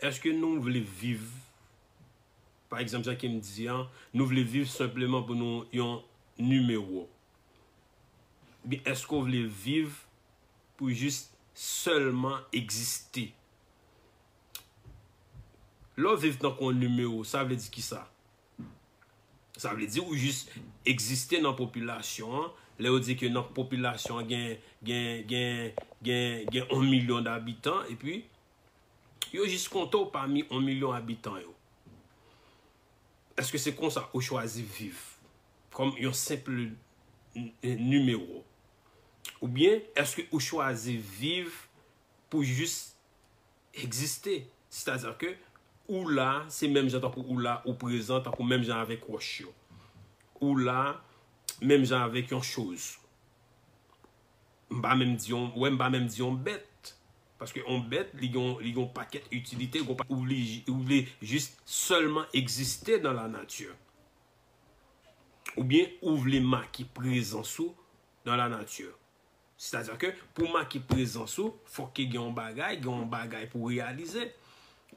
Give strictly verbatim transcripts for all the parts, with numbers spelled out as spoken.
Èske nou vle viv, pa egzanp, jan ke m di an, nou vle viv senpleman pou nou yon nimewo? Oubyen èske w vle viv pou jis sèlman egziste? Lè w viv tankou yon nimewo, sa vle di kisa? Sa vle di ou jis egziste nan popilasyon an. Lè yo di ke nan popilasyon an gen, gen, gen, gen, gen yon milyon d'abitan, epi yo jis konte w pami yon milyon abitan yo. Èske se konsa ou chwazi viv? Kòm yon senp n-, nimewo? Oubyen èske ou chwazi viv pou jis egziste? Sètadi ke ou la, se menm jan tankou ou la, ou prezan, tankou menm jan avèk wòch yo. Ou la, menm jan avèk yon choz. M pa menm di yon, wè, m pa menm di yon bèt. Paske yon bèt, li gen, li gen yon pakèt itilite, gon pa, ou vle, ou vle jis sèlman egziste dans la nature. Oubyen ou vle make prezans ou dans la nature. Sètadi ke pou make prezans ou, fòk ke gen yon bagay, gen yon bagay pou reyalize.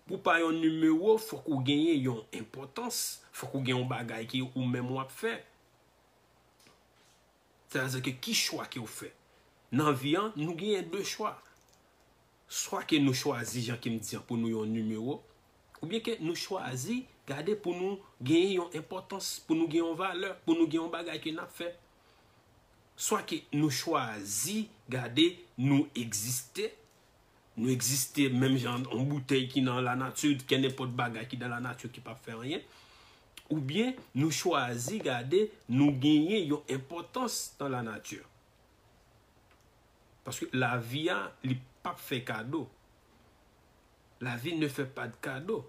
Pou pa yon nimewo, fòk ou genyen yon enpòtans, fòk ou gen yon bagay ke ou menm w ap fè. Sètadi ke ki chwa ke w fè? Nan vi an, nou genyen de chwa. Swa ke nou chwazi, jan ke m di an, pou nou yon nimewo, oubyen ke nou chwazi gade pou nou genyen yon enpòtans, pou nou gen yon valè, pou nou gen yon bagay ke n ap fè. Swa ke nou chwazi gade nou egziste, nou egziste menm jan yon boutèy ki nan lanati, kenenpòt bagay ki nan lanati ki p ap fè anyen, oubyen nou chwazi gade nou genyen yon enpòtans nan lanati. Paske lavi a, li p ap fè kado. La vie ne fait pas de cadeau.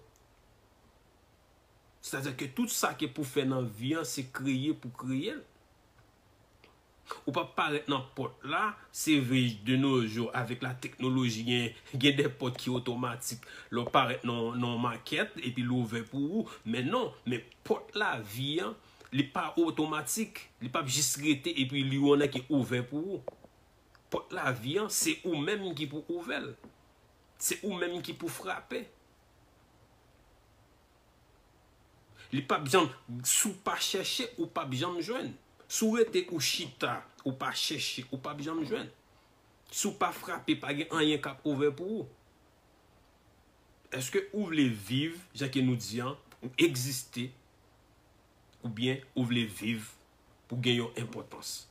Sètadi ke tout sa ke pou fè nan vi an, se kreye pou kreye l. Ou p ap parèt nan pòt la, se vre de nos jours, avèk la teknoloji, gen, gen de pòt ki otomatik. Lè w parèt nan, nan yon makèt, epi l ouvè pou ou. Men non, men pòt lavi an, li pa otomatik. Li p ap jis rete epi li yon nèg ki ouvè pou ou. Pòt lavi an, se ou menm ki pou ouvè l. Se ou menm ki pou frape. Li p ap janm, si w pa chèche, ou p ap janm jwenn. Si w rete ou chita, ou pa chèche, ou p ap janm jwenn. Si w pa frape, pa gen anyen k ap ouvè pou ou. Èske ou vle viv, jan ke nou di an, ou egziste, oubyen ou vle viv pou gen yon enpòtans?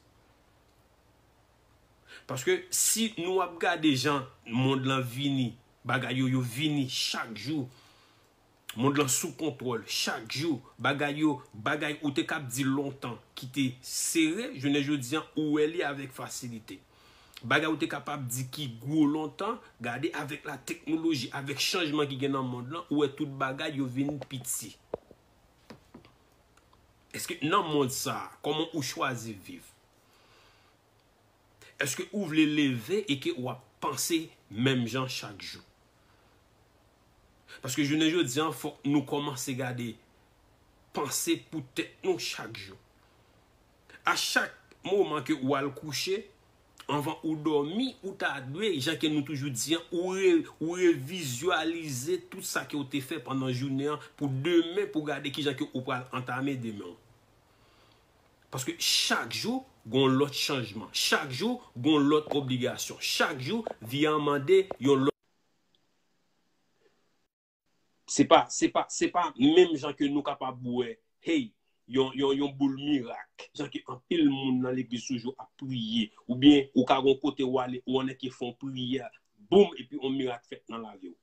Paske si nou ap gade jan mond lan vini, bagay yo, yo vini chak jou, mond lan sou kontwòl chak jou, bagay yo, bagay ou te kab di lontan ki te sere, jounen jodi an, ou wè li avèk fasilite. Bagay ou te kapab di ki gwo lontan, gade avèk la teknoloji, avèk chanjman ki gen nan mond lan, ou wè tout bagay yo vin piti. Èske nan mond sa a, kòman ou chwazi viv? Èske ou vle leve e ke w ap panse menm jan chak jou? Paske jounen jodi an, fòk nou kòmanse gade, panse pou tèt nou chak jou. A chak moman ke ou al kouche, anvan ou dòmi, ou ta dwe, jan ke nou toujou di an, ou re-, ou revizyalize tout sa ke ou te fè pandan jounen an pou demen, pou gade kijan ke ou pral antame demen w. Paske chak jou, gon lòt chanjman. Chak jou, gon lòt obligasyon. Chak jou, vi an mande yon lòt. Se pa, se pa, se pa menm jan ke nou kapab wè, hey, yon, yon, yon boul mirak. Jan ke anpil moun nan legliz toujou ap priye. Oubyen, ou ka gon kote ou ale, ou annik fè yon priyè, boum, epi yon mirak fèt nan lavi w.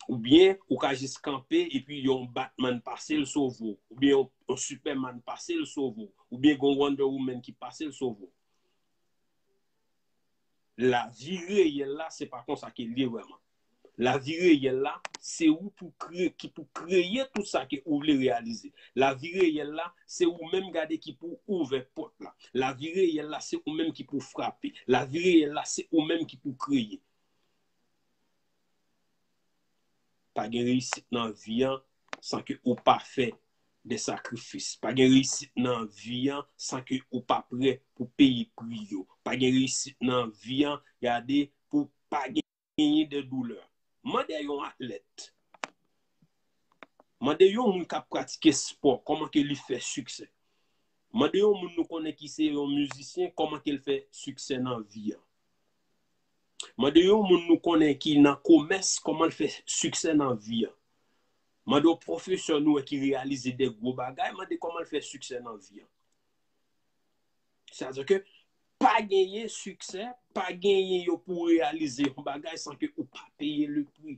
Oubyen, ou ka jis kanpe, epi yon Batman pase, l sove w. Oubyen, yon, yon Superman pase, l sove w. Oubyen, gon Wonder Woman ki pase, l sove w. Lavi reyèl la, se pa konsa ke l ye vrèman. Lavi reyèl la, se ou pou kreye, ki pou kreye tout sa ke ou vle reyalize. Lavi reyèl la, se ou menm gade ki pou ouvè pòt la. Lavi reyèl la, se ou menm ki pou frape. Lavi reyèl la, se ou menm ki pou kreye. Pa gen reyisit nan vi an san ke ou pa fè de sakrifis. Pa gen reyisit nan vi an san ke ou pa prè pou peye pri yo. Pa gen reyisit nan vi an, gade, pou pa genyen de doulè. Mande yon atlèt. Mande yon moun k ap pratike spò, kòman ke li fè siksè. Mande yon moun nou konnen ki se yon mizisyen, kòman ke l fè siksè nan vi an. Mande yon moun nou konnen ki nan komès, kòman l fè siksè nan vi an. Mande yon pwofesè nou wè ki reyalize de gwo bagay, mande kòman l fè siksè nan vi an. Sa vle di ke pa genyen siksè, pa genyen yo pou reyalize yon bagay san ke ou pa peye le pri,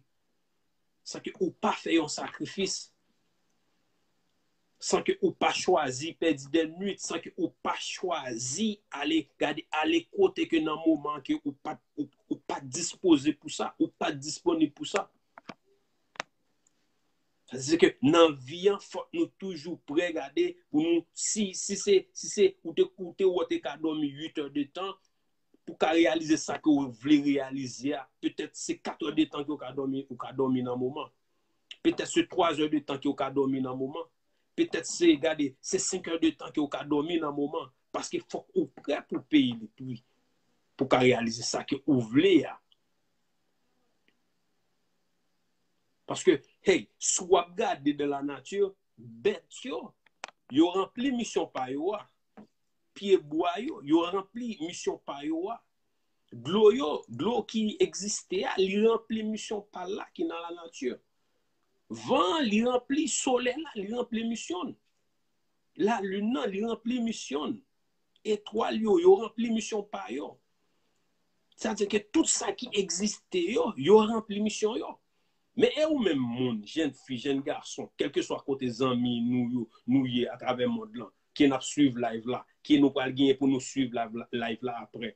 san ke ou pa fè yon sakrifis, san ke ou pa chwazi pèdi de nuit, san ke ou pa chwazi ale gade, ale kote ke nan moman ke ou pa, ou, ou pa dispoze pou sa, ou pa disponib pou sa. Sa vle di ke nan vi an, fòk nou toujou prè gade pou nou, si, si se, si se, ou te, ou te wè te ka dòmi uit è de tan, pou ka reyalize sa ke w vle reyalize a, petèt se kat è de tan ke w ka dòmi, ou ka dòmi nan moman. Petèt se twa è de tan ke w ka dòmi nan moman. Petèt se, gade, se senk è de tan ke w ka dòmi nan moman. Paske fòk ou prè pou peye le pri, pou ka reyalize sa ke ou vle a. Paske, hey, si w ap gade dans la nature, bèt yo, yo ranpli misyon pa yo a. Pye bwa yo, yo ranpli misyon pa yo a. Dlo yo, dlo ki egziste a, li ranpli misyon pa l la ki nan la nati. Van an, li ranpli, solèy la, li ranpli misyon l. Lalin nan, li ranpli misyon l. Etwal yo, yo ranpli misyon pa yo. Sa vle di ke tout sa ki egziste yo, yo ranpli misyon yo. Men e ou menm moun, jèn fi, jèn gason, kèlkeswa kote zanmi nou yo, nou ye atravè mond lan, ke n ap swiv live la, ke nou pral genyen pou nou swiv live la, live la apre.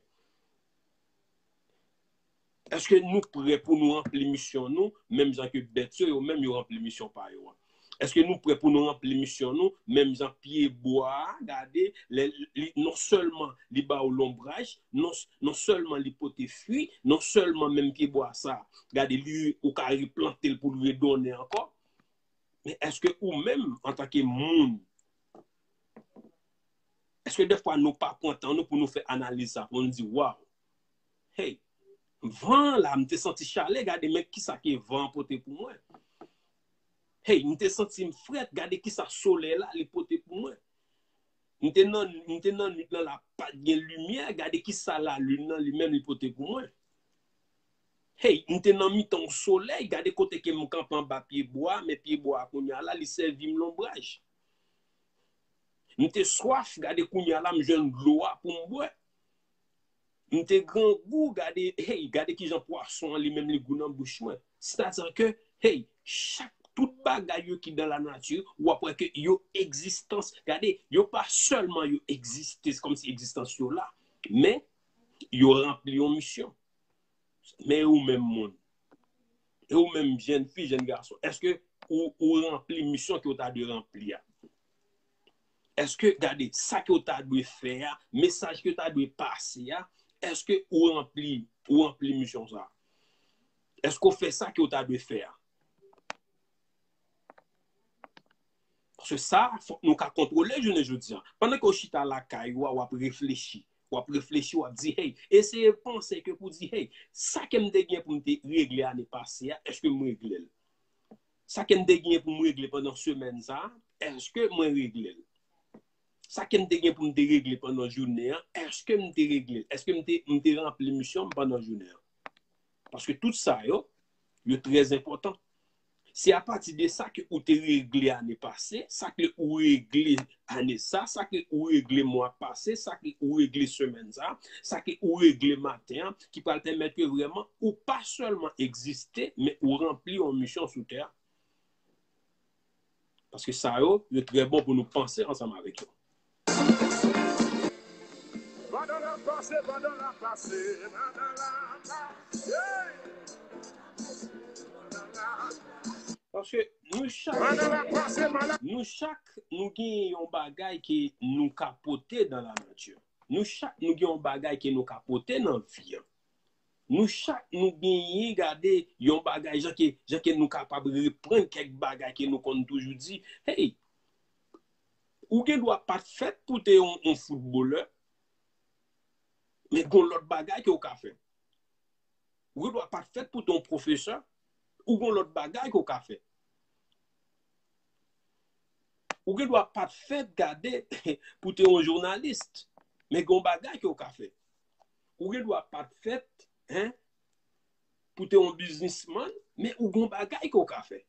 Èske nou prè pou nou ranpli misyon nou, menm jan ke bèt yo, yo menm yo ranpli misyon pa yo a? Èske nou prè pou nou ranpli misyon nou, menm jan pye bwa a, gade, lè, li, non sèlman li ba w lonbraj, non, non sèlman li pote fwi, non sèlman menm pye bwa sa, gade, li, ou ka replante l pou l redonnen ankò, men èske ou menm, antanke moun, èske dèfwa nou pa pran tan nou pou nou fè analiz sa, pou nou di, waw, hey, van an la, m te santi chalè, gade, men kisa ke van an pote pou mwen. Hey, m te santi m frèt, gade kisa solèy la, li pote pou mwen. M te nan, m te nan nuit lan la, pa t gen limyè, gade kisa lalin nan li menm li pote pou mwen. Hey, m te nan mitan yon solèy, gade kote ke m kanpe anba pye bwa, men pye bwa a kounye a la, li sèvi m lonbraj. M te swaf, gade kounye a la, m jwenn dlo a pou m bwè. M te grangou, gade, hey, gade kijan pwason an li menm li gou nan bouch mwen. Sètadi ke, hey, chak, tout bagay yo ki dan la nati, w ap wè ke yo egzistans, gade, yo pa sèlman yo egziste, se kòmsi egzistans yo la, men yo ranpli yon misyon. Men e ou menm moun, e ou menm jèn fi, jèn gason, èske ou, ou ranpli misyon ke w ta dwe ranpli a? Èske, gade, sa ke w ta dwe fè a, mesaj ke w ta dwe pase a, èske ou ranpli, ou ranpli misyon sa a? Èske w fè sa ke w ta dwe fè a? Paske sa, fòk nou ka kontwole jounen jodi a. Pandan ke w chita lakay ou a, w ap reflechi. W ap reflechi, w ap di, hey, eseye panse ke pou di, hey, sa ke m te gen pou m te regle ane pase a, èske m regle l? Sa ke m te gen pou m regle pandan semèn sa a, èske mwen regle l? Sa ke m te gen pou m te regle pandan jounen an, èske m te regle l? Èske m te, m te ranpli misyon m pandan jounen an? Paske tout sa yo, yo trè enpòtan. Se apati de sa ke ou te regle ane pase, sa ke ou regle ane sa, sa ke ou regle mwa pase, sa ke ou regle semèn sa, sa ke ou regle maten an, ki pral pèmèt ke vrèman ou pa sèlman egziste, men ou ranpli yon misyon sou tè a. Paske sa yo, yo trè bon pou nou panse ansanm avèk yo. Pandan l ap pase, pandan l ap pase, pandan l ap pase. Paske nou chak, nou chak, nou gen yon bagay ke nou ka pote dan la nati. Nou chak, nou gen yon bagay ke nou ka pote nan vi an. Nou chak, nou genyen, gade, yon bagay, jan ke, jan ke nou kapab reprann kèk bagay ke nou konn toujou di. Hey, ou gen dwa pa t fèt pou te yon, yon foutbolè, men gen lòt bagay ke w ka fè. Ou gen dwa pa t fèt pou te yon pwofesè, ou gen lòt bagay ke w ka fè. Ou gen dwa pa t fèt gade pou te yon jounalis, men gen yon bagay ke w ka fè. Ou gen dwa pa t fèt, hein, pou te yon biznismann, men ou gen yon bagay ke w ka fè.